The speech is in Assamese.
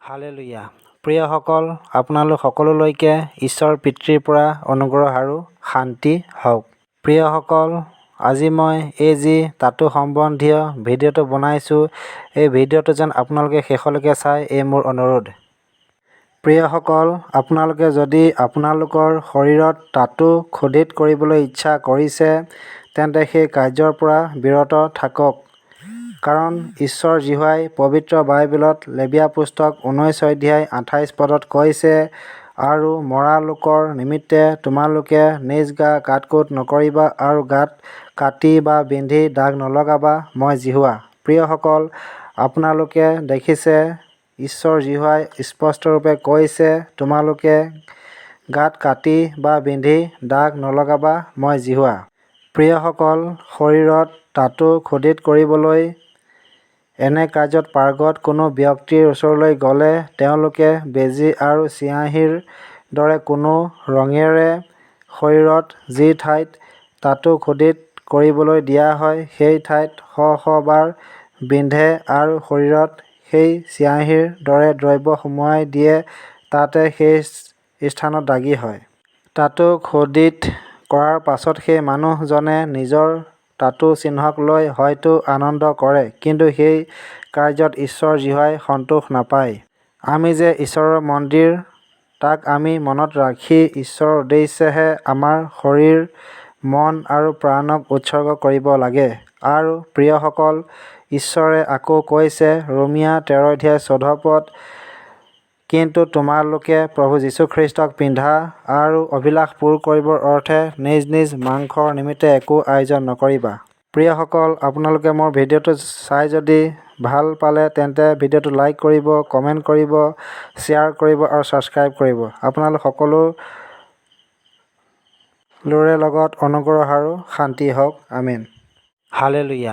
হালেলুয়া। প্ৰিয়সকল, আপোনালোক সকলোলৈকে ঈশ্বৰ পিতৃৰ পৰা অনুগ্ৰহ আৰু শান্তি হওক। প্ৰিয়সকল, আজি মই এই যি টাটু সম্বন্ধীয় ভিডিঅ'টো বনাইছোঁ, এই ভিডিঅ'টো যেন আপোনালোকে শেষলৈকে চাই, এই মোৰ অনুৰোধ। প্ৰিয়সকল, আপোনালোকে যদি আপোনালোকৰ শৰীৰত টাটু খোদিত কৰিবলৈ ইচ্ছা কৰিছে, তেন্তে সেই কাৰ্যৰ পৰা বিৰত থাকক। কাৰণ ঈশ্বৰ যিহোৱাই পবিত্ৰ বাইবেলত লেবীয়া পুস্তক 19 অধ্যায় 28 পদত কৈছে, আৰু মৰা লোকৰ নিমিত্তে তোমালোকে নিজ গা কাট-কুট নকৰিবা আৰু গাত কাটি বা বিন্ধি দাগ নলগাবা, মই যিহোৱা। প্ৰিয়সকল, আপোনালোকে দেখিছে ঈশ্বৰ যিহোৱাই স্পষ্টৰূপে কৈছে, তোমালোকে গাত কাটি বা বিন্ধি দাগ নলগাবা, মই যিহোৱা। প্ৰিয়সকল, শৰীৰত টাটু খোদিত কৰিবলৈ এনে কাৰ্যত পাৰ্গত কোনো ব্যক্তিৰ ওচৰলৈ গ'লে তেওঁলোকে বেজী আৰু চিয়াঁহীৰ দৰে কোনো ৰঙেৰে শৰীৰত যি ঠাইত টাটু খোদিত কৰিবলৈ দিয়া হয়, সেই ঠাইত শ শ বাৰ বিন্ধে আৰু শৰীৰত সেই চিয়াঁহীৰ দৰে দ্ৰব্য সুমুৱাই দিয়ে, তাতে সেই স্থানত দাগী হয়। টাটু খোদিত কৰাৰ পাছত সেই মানুহ জনে নিজৰ টাটু চিহ্নক লৈ হয়তো আনন্দ কৰে, কিন্তু সেই কাৰ্যত ঈশ্বৰ যিহোৱাই সন্তোষ নাপায়। আমি যে ঈশ্বৰৰ মন্দিৰ, তাক আমি মনত ৰাখি ঈশ্বৰৰ উদ্দেশ্যেহে আমাৰ শৰীৰ, মন আৰু প্ৰাণক উৎসৰ্গ কৰিব লাগে। আৰু প্ৰিয়সকল, ঈশ্বৰে আকৌ কৈছে ৰোমীয়া 13 অধ্যায় 14 পদ, কিন্তু তোমালোকে প্ৰভু যীশু খ্ৰীষ্টক পিন্ধা, আৰু অভিলাষ পূৰ কৰিবৰ অৰ্থে নিজ নিজ মাংসৰ নিমিত্তে একো আয়োজন নকৰিবা। প্ৰিয়সকল, আপোনালোকে মোৰ ভিডিঅ'টো চাই যদি ভাল পালে তেন্তে ভিডিঅ'টো লাইক কৰিব, কমেণ্ট কৰিব, শ্বেয়াৰ কৰিব আৰু ছাবস্ক্ৰাইব কৰিব। আপোনালোক সকলোৰে লগত অনুগ্ৰহ আৰু শান্তি হওক। আমেন। হালেলুয়া।